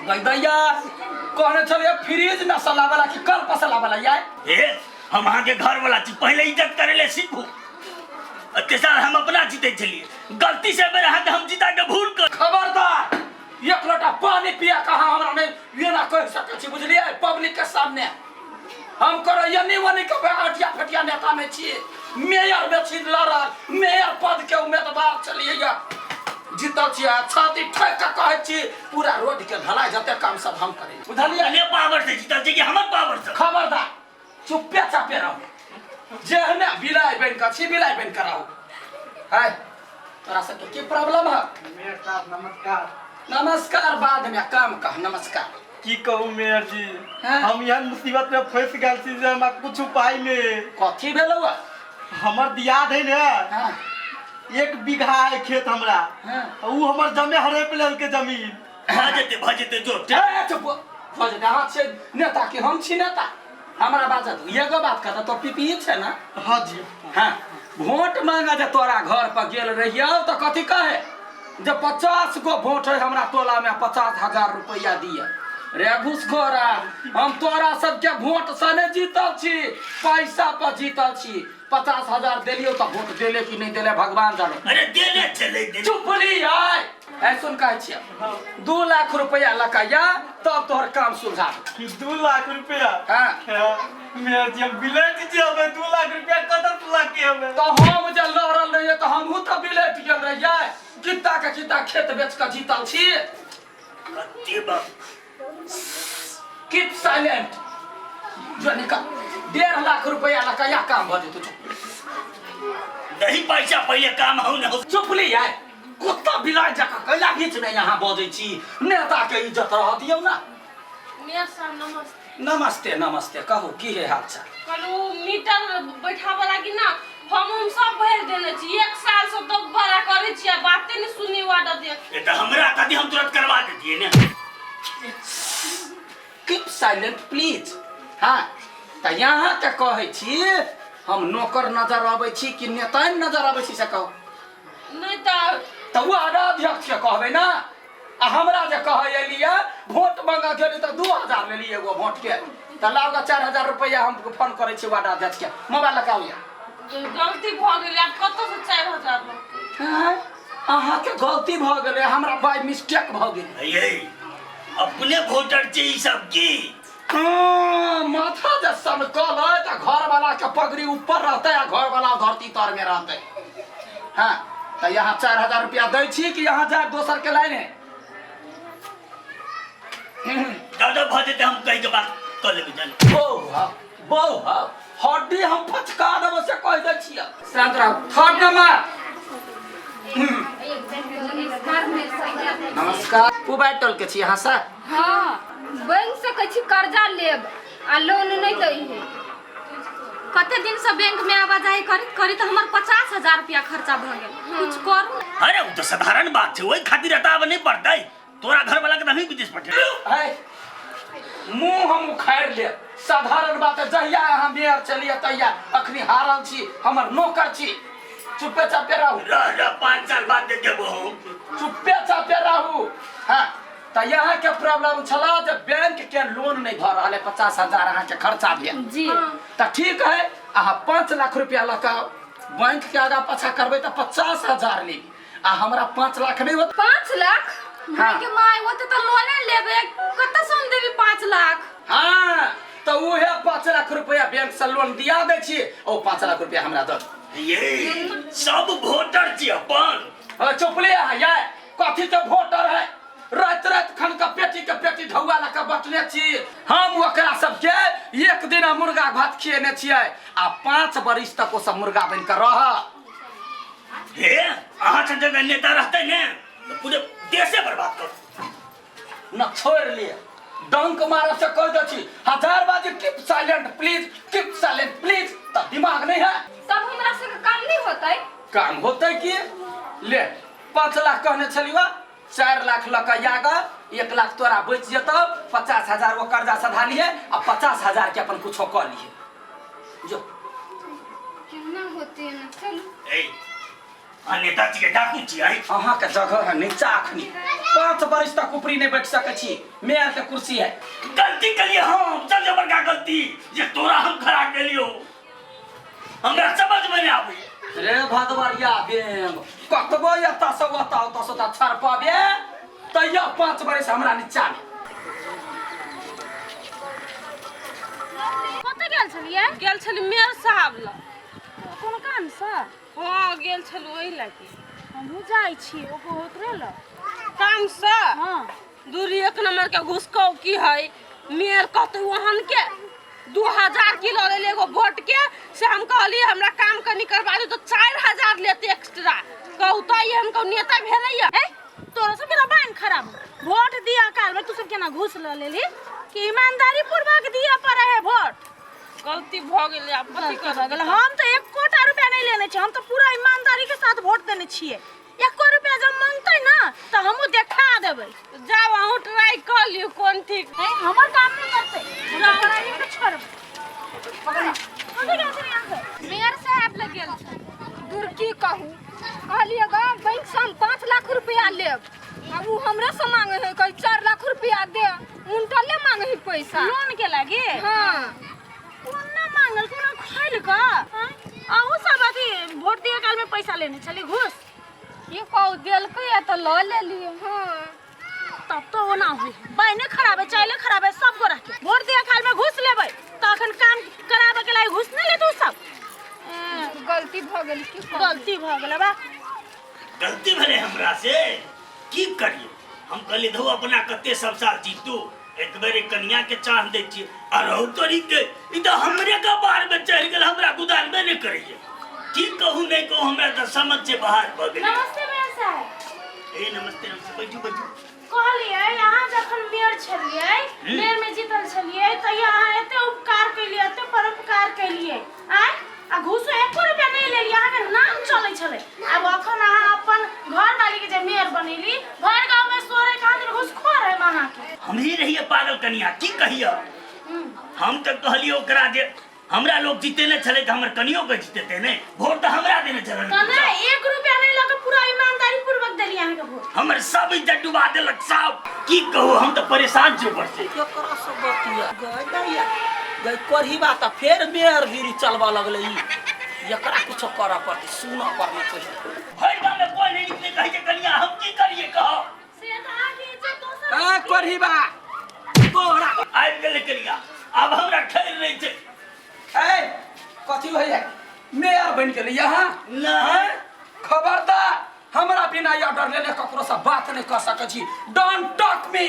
गई दैया कहने छलियै फ्रिज न सलावला कि कल पसलावला यार। ए, हम अहाँके घर वाला छी, पहिले इज्जत करे ले सीखू। एते साल हम अपना जीते छलियै, गलती से बेर अहाँके हम जीता के भूल कर। खबरदार, एक लोटा पानी पिया कहाँ हमरा नहीं ये ना कह सकै छी, बुझलियै? पब्लिक के सामने हम करो यनी वनी के अटिया फटिया नेता नहीं छी, मेयर में छी लड़ल, मेयर पद के उम्मीदवार चलिए या जीतल छी। आ छाती ठोक के कहै छी, पूरा रोड के ढलाई जते काम सब हम करै, बुझलियै? अपने पावर से जीतल छी कि हमर पावर से? खबरदार, चुप्पे चापे रहू, जेहने बिलाइ बनि कऽ छी बिलाइ बनि कऽ रहू। हाय, तोरा सबके की प्रॉब्लम है? मेयर साहब नमस्कार। नमस्कार बाद में, काम कह। नमस्कार। की कहू मेयर जी, हाँ? हम एहन मुसीबत में फंस गेल छी जे हमरा कुछ उपाय नहीं। कथी भेलौ? हमर दियाद है ने, हाँ, 1 बीघा है खेत हमरा, हाँ। उ हमर जमे हड़प लेलके जमीन। भऽ जेतै, भऽ जेतै, जो। ए, चुप भऽ जेतै। अहाँ छियै नेता कि हम छी नेता? हमरा बाजत एगो बात कहता तो पीपी छै ने? हाँ जी। हाँ, वोट मांगे जे तोरा घर पर गेल रहियौ तऽ कथी कहे जे 50 गो वोट है हमरा टोला में, 50,000 रुपया दिए रे घुसखोरा। हम तोरा सबके वोट से नहीं जीतल छी, पैसा पर जीतल छी। 50,000 देलियौ तऽ वोट देले कि नहीं देले भगवान जाने। अरे देने चले देने। चुप ली आय। ऐ सुन, कहै छियै 2 लाख रुपया लकैया तब तोहर काम सुलझा देबौ। 2 लाख रुपया? हाँ। हाँ, मेयर जी हम बिलट जेबै, 2 लाख रुपया कतऽ से लाके हमे? तऽ हम जे लड़ल रहियै तऽ हमहूँ तऽ बिलटि गेल रहियै। कित्ता के कित्ता खेत बेच कऽ जीतल छी। कते बाप। कीप साइलेंट, जो निकल। 1.5 लाख रुपया लकैया काम भऽ जेतौ। चुप। नहीं पैसा पहिले काम हो न हो। चुप ली आय, कुत्ता बिलाइ जकाँ कैला बीच में यहाँ बजै छी? नेता के इज्जत रह दियौ ना। मेयर साहब नमस्ते। नमस्ते नमस्ते, कहू की है हाल चाल? कहलहुँ मीटर बैठाबऽ लागी ना फॉर्म उम सब भरि देने छी, 1 साल से दोबारा करै छी आ बाते नहि सुनी वार्ड अध्यक्ष। ए तऽ हमरा कथी, हम तुरंत करवा देतियै ने। कीप साइलेंट प्लीज। हाँ, तऽ यहाँ के कहै छी हम नौकर नजर अबै छी कि नेता नजर अबै छी से कहू। नहि तऽ तऽ वार्ड अध्यक्ष के कहबै ना। आ हमरा जे कहै एलियै वोट मांगऽ गेली तऽ 2000 लेली एगो वोट के, तऽ लाउ ग 4000 रुपैआ, हम फोन करै छी वार्ड अध्यक्ष के। मोबाइल लगाउ या। गलती भऽ गेलै, आब कतऽसँ 4000 लौटतै? आँय, अहाँके गलती भऽ गेलै, हमरा बाय मिस्टेक भऽ गेलै। ये अपने वोटर छै ई सब की? हाँ, माथा जे सनकल है तऽ घरवाला के पगड़ी ऊपर रहतै आ घरवाला धरती तर में रहतै। हाँ, तऽ यहाँ 4000 रुपया दै छी कि यहाँ जाए दोसर के लाइन है? दादा भऽ जेतै, हम कहि के बात कऽ लेबै जान। बौआ बौआ, हड्डी हम फचका देबो से कहि दै छियै। शांत रहू। Third number. नमस्कार, पुबाइ टोल के छी अहाँ सर? हाँ, बैंक से कहै छी कर्जा लेब आ लोन नहि दै है। कते दिन से बैंक में आवाजाही करैत करैत हमर 50,000 रुपया खर्चा भऽ गेल, कुछ करू ने। अरे ओ तऽ साधारण बात छै, ओहि खातिर एतऽ आबऽ नहि पड़तै। तोरा घर वाला के तऽ हमही विदेश पठेबै। है, मुंह हम उखाड़ि लेब। साधारण बात है, जहिया अहाँ मेयर चलिए तहिया अखनी हारल छी, हमर नौकर छी, चुप्पे चापे रहू। रह रह, 5 साल बाद देखेबो हम। चुप्पे चापे रहू। हाँ, तऽ यहाँ के प्रॉब्लम छला जे बैंक के लोन नहीं भऽ रहल है, 50,000 अहाँके खर्चा भेल। जी। तऽ ठीक है, अहाँ 5 लाख रुपया लऽ कऽ बैंक के आगा पाछा करबै तऽ 50,000 लेब आ हमरा 5 लाख नहीं होत। 5 लाख? हाँ। माय के माय, ओते तऽ लोने लेबै, कतऽ से हम देबी 5 लाख? हाँ, तऽ उहे 5 लाख रुपया बैंक से लोन दिया दै छी, ओ 5 लाख रुपया हमरा दऽ दियौ। ये सब वोटर छी अपन। अरे चुपले अहाँ ये, कथी के वोटर है? राति राति खन के पेटी के पेटी ढौआ लऽ कऽ बटने छी हम। ओकरा सबके एक दिन मुर्गा भात खिएने छियै आ 5 बरिस तक ओ सब मुर्गा बनि कऽ रह। हे, अहाँ सन जगह नेता रहतै ने तऽ पूरे देशे बर्बाद कर। न छोड़ि लिए, डंक मारब से कहि दै छी। हजार बाजी keep silent please, keep silent please, तऽ दिमाग नहीं है। तब हमरा सबके काम नहीं होतै? काम होतै की? ले, 5 लाख कहने छलियौ, 4 लाख लऽ कऽ याग 1 लाख तोरा बचि जेतौ। 50,000 ओ कर्जा सधा लिए आ 50,000 के अपन कुछो कऽ लिए, जो। केना होतै ना, चलू। ए, आ नेता छियै डाकू छियै। अहाँके जगह है नीचा, अखनी 5 बरिस तक ऊपरी नहीं बैठ सकै छी, मेयर के कुर्सी है। गलती कलिए हम, सबसे बड़का गलती जे तोरा हम खड़ा केलियो, हमरा समझ में नहीं आबै। रे भदवरिया बेंग, कतबो एतऽ से ओतऽ, ओतऽ से ओतऽ छड़पबे तैयो 5 बरिस हमरा नीचा में। कतऽ गेल छलियै? गेल छली मेयर साहब लग। कोनो कामसँ? हँ, गेल छलहुँ ओहि लागी। हमहूँ जाइ छी ओकरे लग। कामसँ? हँ। दूरी एक नंबर के घुसकौ की है मेयर, कहते वहन के 2000 किलो ले एगो वोट के। से हम कहलिए हमरा काम कनी करवा दे तो 4000 लेते एक्स्ट्रा। कहू तो ये हम कहू नेता भेलैया। ए, तोरा सब केना बाइन खराब, वोट दिया काल में तू सब केना घूस ल लेली कि ईमानदारी पूर्वक दिया पड़े है वोट। गलती भऽ गेलै, आब कथी गलती भऽ करब? गेल। हम तऽ एकोटा रुपया नहीं लेने छी, हम तऽ पूरा ईमानदारी के साथ वोट देने छियै। एको रुपया जब मांगतै ना तऽ हमहूँ देखा देबै। जाउ, अहूँ ट्राई कऽ लियौ, कोन ठीक। ए, हमर काम नहीं करतै, हम तऽ पढ़ाई के छोड़बै। कथी गेल छली अहाँ सब? मेयर साहब लग गेल छल। दूर की कहू, कहलिए गा बैंक से हम 5 लाख रुपया लेब आ उ हमरे से मांगे है, कही 4 लाख रुपया दे, उनटले मांगे है पैसा। लोन के लागी? हाँ। कोना मांगल, कोना खोल कऽ? अहूँ सब अथी वोट दिए काल में पैसा लेने छली घूस? की कहू, देलकै या तऽ लऽ लेलिए। हाँ। तब तो ओना हुई बहने खराब है, चाइले खराब है, सब गोरा के वोट दिए काल में घूस लेबै तऽ अखन काम कराबे के लागि घूस नहीं लेतू सब। गलती भऽ गेल, की कहू? गलती भऽ गेलै बा। गलती भेलै हमरा से, की करिए? हम कहलिए धौ अपना कते सब साल जीतू, एक बेर एक कनिया के चाह दै छियै आ रहू तोरी के, ई तऽ हमरे के बार में चढ़ि गेल, हमरा गुदानबे नहि करैए। की कहू नहि कहू, हमरा तऽ समझ से बाहर भऽ गेलै। नमस्ते मेयर साहब। ए, नमस्ते नमस्ते, बैठू बैठू। कहलियै अहाँ जखन मेयर छलियै, मेयर में जीतल छलियै, तहिया अहाँ एते उपकार केलियै, एते परोपकार केलियै, आँय, आ घूसो एको रुपया नहीं लेलियै, अहाँके नाम चलै छलै। आब अखन अहाँ अपन घरवाली के जे मेयर बनेली, भरि गाँव में सोरे कहाँ दिन घूसखोर है अहाँके। हमही रहिए पागल कनिया, की कहिए? हम तऽ कहलियै ओकरा जे हमरा लोग जीतेने छलै तऽ हमर कनियो के जीतेते ने, वोट तऽ हमरा देने छलै। तऽ नहि एक रुपया नहीं लऽ के पूरा ईमानदारी पूर्वक देलियै अहाँके वोट। हमर सब इज्जत डुबा देलक सब। की कहू, हम तऽ परेशान छी ऊपर से। केकरा से बतिया गए दैया गई करही बात, फेर मेयर गिरी चलबऽ लगलै। ई एकरा कुछो करऽ पड़तै, सुनऽ पड़लै पहिले। भरि गाँव में कोई नहीं निकले, कहै छै कनिया, हम की करिए कहो? से तऽ अहाँके इज्जत दोसर ए करही बा तोरा। आबि गेलै कनिया, आब हमरा ठहर नहि छै। ए कथी होइए, मेयर बनि गेलै यहाँ? नहि। खबरदार, हमरा बिना ऑर्डर लेने ककरो से बात नहीं कर सकै छी। Don't talk me.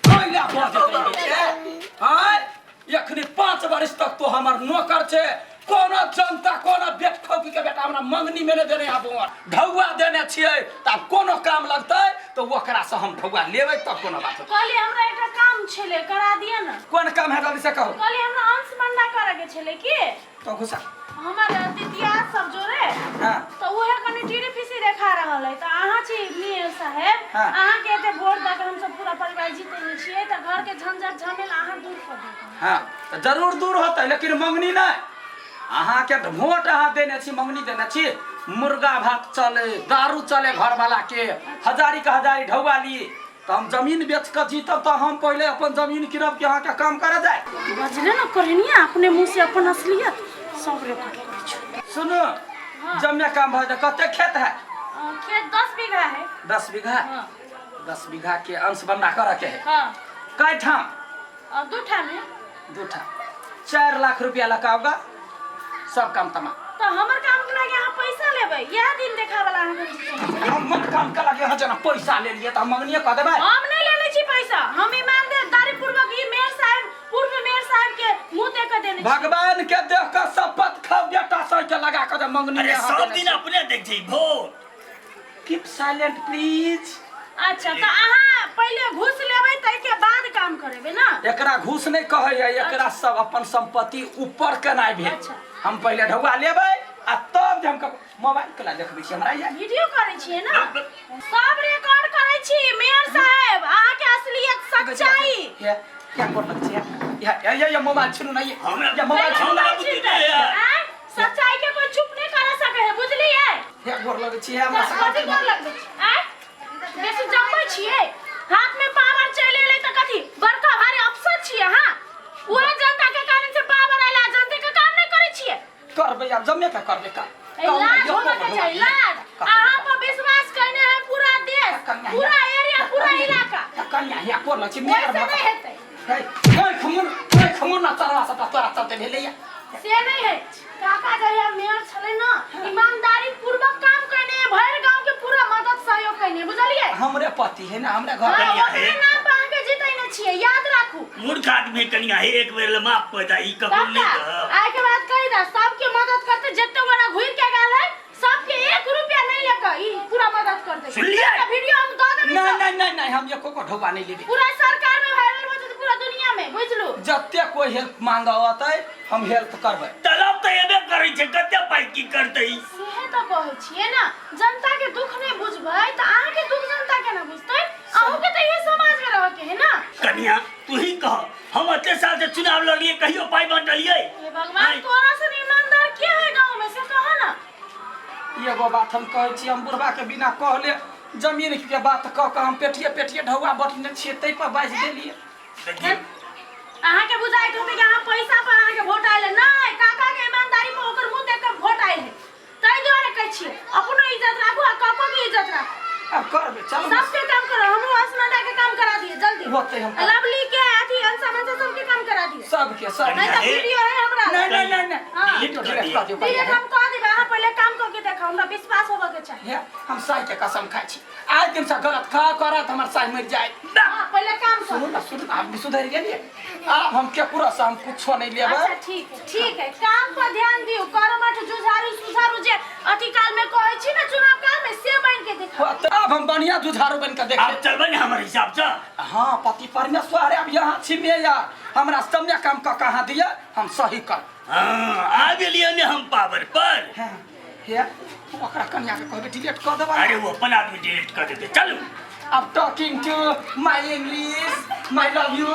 कैला बजैत रहै छै आँय? एखनी 5 वर्ष तक तो हमर नौकर छै। कोनो जनता, कोनो बेट खौकी के बेटा हमरा मंगनी में नहि देने आबो, ढौआ देने छियै तऽ आब कोनो काम लगतै तऽ ओकरा से हम ढौआ लेबै तब कोनो बात होतै। कहलियै हमरा एकटा काम छलै, करा दिअ ने। कोन काम है, जल्दी से कहू। कहलियै हमरा अंश बंडा करे के छलै की। तो घुसा। हमर दितिया सब जोरे तऽ उहे कनि टीरी फीसी देखा रहल है, तऽ अहाँ छी मेयर साहेब, अहाँके एते वोट दऽ के हमसब पूरा परिवार जीतेने छियै, तऽ घर के झंझट झमेल अहाँ दूर कऽ दियौ। हाँ, तऽ जरूर दूर होतै, लेकिन मंगनी नहि। अहाँके वोट अहाँ देने छी, मंगनी देने छी। मुर्गा भात चले, दारू चले, घरवाला के हजारी के हजारी ढौआ ली, तऽ हम जमीन बेच कऽ जीतब तऽ हम पहिले अपन जमीन कीनब कि अहाँके काम करऽ जाय? बजले न करनिया, अपने मुँह से अपन असलियत सब रिकॉर्ड करै छौ। सुनू, जम्मे काम भऽ जाय। कते खेत है? खेत 10 बीघा है। 10 बीघा? हाँ। 10 बीघा के अंश बंदा करऽ के है? हाँ। कै ठाम? और दू ठाम है। दू ठाम 4 लाख रुपया लगाओगा, सब काम तमाम। तऽ हमर काम के लागे अहाँ पैसा लेबै? इएह दिन देखा वाला अहाँ के। हम मन काम के लागे यहाँ जना पैसा ले लिए तऽ हम मंगनिए कऽ देबै। हम नहीं लेने छी पैसा, हम ईमानदारी पूर्वक ई मेयर साहब, पूर्व मेयर साहब के मुंह देख के देने छी। भगवान के देख कऽ शपथ खाओ बेटा सर के लगा कऽ जे मंगनी अरे अहाँ सब देने दिन छी। अपने दै छै vote. Keep silent please. अच्छा, तऽ अहाँ पहिले घूस लेबै, ताहिके बाद काम करेबै ना? एकरा घूस नहीं कहै है, एकरा सब अपन संपत्ति ऊपर केनाइ भेल। हम पहिले ढौआ लेबै आ तब जे हम मोबाइल केला देखबै छी हमरा ये। वीडियो करै छियै ना, सब रिकॉर्ड करै छी मेयर साहेब, अहाँके असलियत सच्चाई। ये क्या कर लग छै या या या या मोबाइल छीनू ना ये। हमरा ये मोबाइल छीनू ना। हमरा बुद्धि नहि है। आँय? सच्चाई के कोई चुप नहीं करा सकै। सकै है बुझलियै हे गोर लगै छी हमरा कथी गोर लगबै छी आँय बेसी जमबै छियै हाथ में पावर चलि एलै तऽ कथी बड़का भारी अफसर छियै अहाँ उहे जनता के कारण से पावर आयल आ जनते के काम नहि करै छियै करबै आब जमे के करबै का ए, लाज होबे के चाही लाज अहाँ पर विश्वास कयने है पूरा देश पूरा एरिया पूरा इलाका कन्या हिया कोर लग छी मेयर ओइसे नहि हेतै हे ओइ खमुन ओइ खमुन ना चरवा सबटा तोरा चलते भेलैया से नहीं है काका जहिया मेयर छलै ना ईमानदारी पूर्वक काम कयने है भरि गांव के पूरा मदद सहयोग कयने बुझलियै हमरे पति है ना हमरे घर हाँ, कनिया ओकरे हे। नाम पर अहाँके जीतै छियै याद राखू मूर्ख आदमी कनिया हे एक बेर ले माफ कऽ दा ई कबूल नहि काका कर आइ के बाद कहि दा सबके मदद करते जते गोरा घुरि के गेल है सबके एक रुपया नहीं लेके ई पूरा मदद कर दे सुनलियै? वीडियो हम दऽ देबै नहीं सब। नहीं नहीं नहीं हम एको को ढोबा नहीं लेबै पूरा सरकार में वायरल हो जेतै पूरा दुनिया में बुझलू जते कोई हेल्प मांगा अतै हम हेल्प करबै तलब तऽ एबे करै छै कते पाइ की करतै ई? सेहे तऽ कहै छियै ने जनता के दुख नहि बुझबै तऽ अहाँके दुख जनता केना बुझतै अहूँके तऽ इहे समाज में रहके है ना कनिया तू ही कह हम एते साल से चुनाव लड़लिए कहियो पाइ बांटलिए हे भगवान तोरा सन ईमानदार के है गांव में से कह ना एगो बात हम कहै छी हम बुढ़बा के बिना कहले जमीन के बात कह कऽ हम पेटिए पेटिए ढौआ बटने छियै ताहि पर बाजि देलियै देखियौ अहाँके बुझाइत होतै कि अहाँ पैसा पर अहाँके वोट आयल है नहि काका के ईमानदारी पर ओकर मुँह देख कऽ वोट आयल है ताहि दुआरे कहै छियै अपनो इज्जत राखू आ काको के इज्जत राखू आब करबै चलू ने। सबके काम करो हमरो असनंदा के काम करा दिए जल्दी होतै हम करब। लवली के अथी अंशा मनसा सबके काम करा दिए सबके सब नहीं तो वीडियो है हमरा नहीं नहीं नहीं नहीं हाँ। डिलीट डिलीट कर दियौ डिलीट हम कह देबै अहाँ पहिले काम कऽ के देखाउ हमरा विश्वास होबऽ के चाही हे हम साई के कसम खाइ छी आज दिन से गलत खा करत हमर साई मरि जाए हाँ पहिले काम करू सुनू ना सुनू ना, आब सुधरि गेलियै आब हम केकरो से हम कुछो नहीं लेबै अच्छा ठीक है ठीक है काम पर ध्यान दियौ कर्मठ जुझारू सुझारू जे अथी काल में कहै छी ने चुनाव काल में से बन के देखाउ हाँ, तऽ आब हम बढ़िया जुझारू बन के आब देख चलबै ने हमर हिसाब से हाँ पति परमेश्वर अब यहाँ छी मेयर हमरा सम्य काम कऽ कहाँ दिअ हम सही कर हाँ आ गेलियै ने हम पावर पर हाँ, हे ओकरा कन्या के कहबै डिलीट कऽ देबै अरे वो अपन आदमी डिलीट कर देते चलू अब talking to my English my love you.